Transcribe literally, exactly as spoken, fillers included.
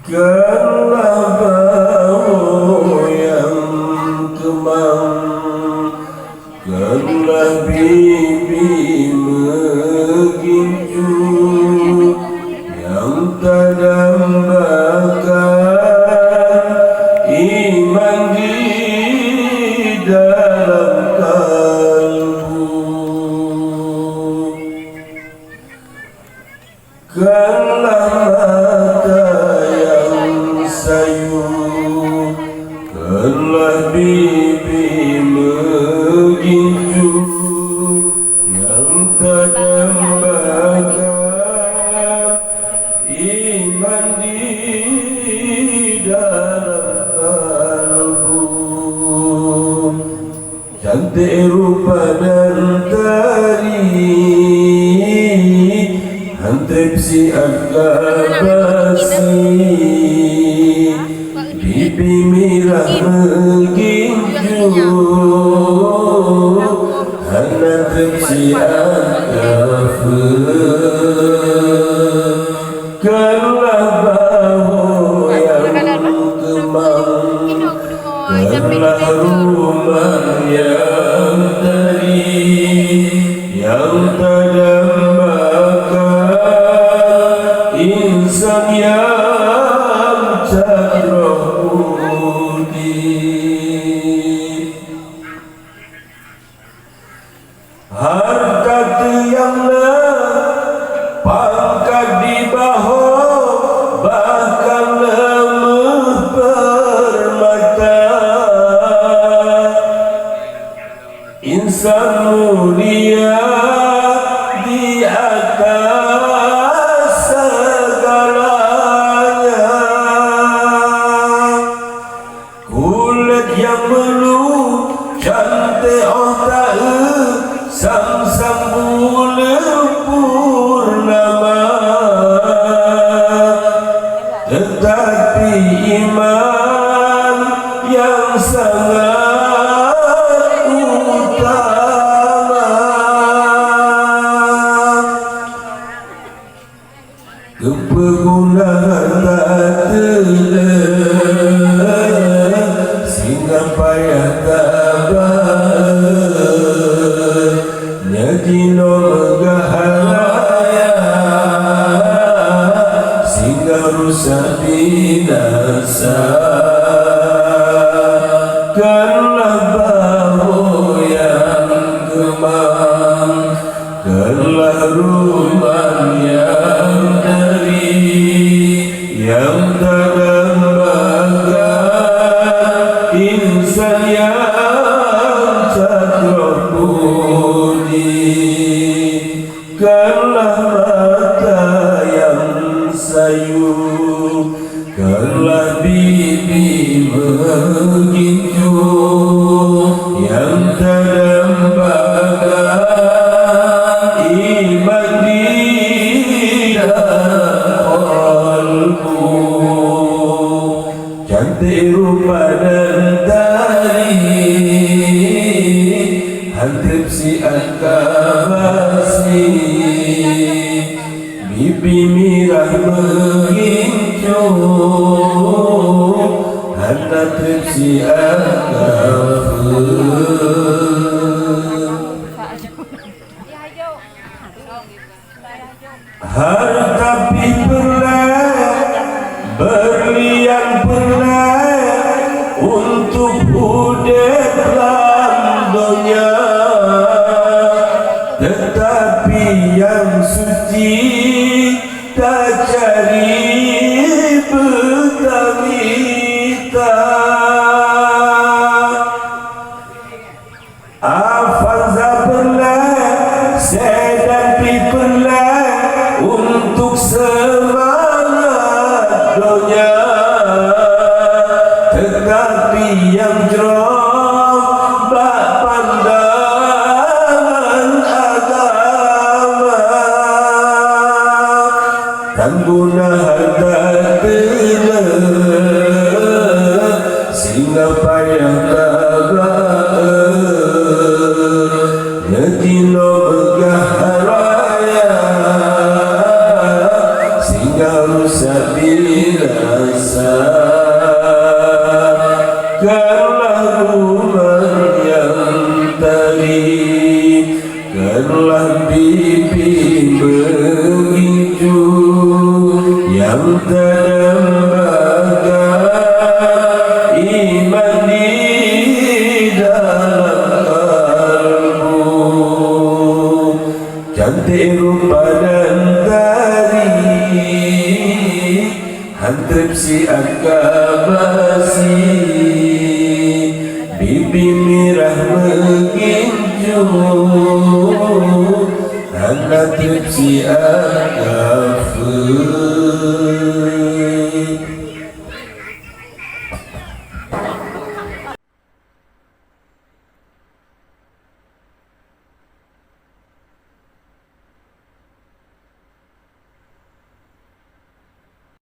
Keulah bawoe nyang keumang, keulah bibi meugincu, nyang tadambakan iman di dalam kalbu. Keulah mata nyang sayu, keulah bibi meugincu, nyang tadambakan iman di dalam kalbu. Cantik rupa dan tari, han treb siat ka basi. Bibi mirah meugincu, hana treb siat ka feu. Keulah bawoe nyang keumang, keulah ruman nyang tari, nyang tadambakan insan nyang cat roh putih. Hareuta teuh nyang na pangkat di baho, bahkan leumeuh peurmata. Insan mulia di atas segalanya. Kulét nyang meulu, canték óh taeu, sam-sam buleuen purnama. Teutapi iman nyang sangat utama. Keupeue guna hareuta teuh, sehingga payah tabah? Nyoe jinoe meugah raya, sehingga rusak binasa. Keulah bawoe nyang keumang, keulah ruman nyang tari, nyang tadambakan insan nyang cat roh putih. Keulah mata nyang sayu, keulah bibi meugincu, nyang tadambakan iman di dalam kalbu. Cantik rupa dan tari, han treb siat ka basi. Bibi mirah meugincu, hana treb siat ka feu. Hareuta pih peureulée, beurlian peureulée, untuk udeb lam donya. Teutapi nyang suci tacari beutamita. Avanza peureulée, sedan pih peureulée untuk seumangat donya. Teutapi nyang jroh bak pandangan agama. Tan guna hareuta teuh, sehingga payah tabah. Nyoe jinoe meugah raya, sehingga rusak binasa. Kanlah kuman nyang tari, kanlah bibi meugincu nyang tadambakan iman di dalam kalbu. Cantik rupa dan tari, han treb siat ka basi. Bibi mirah meugincu, hana treb siat ka feu.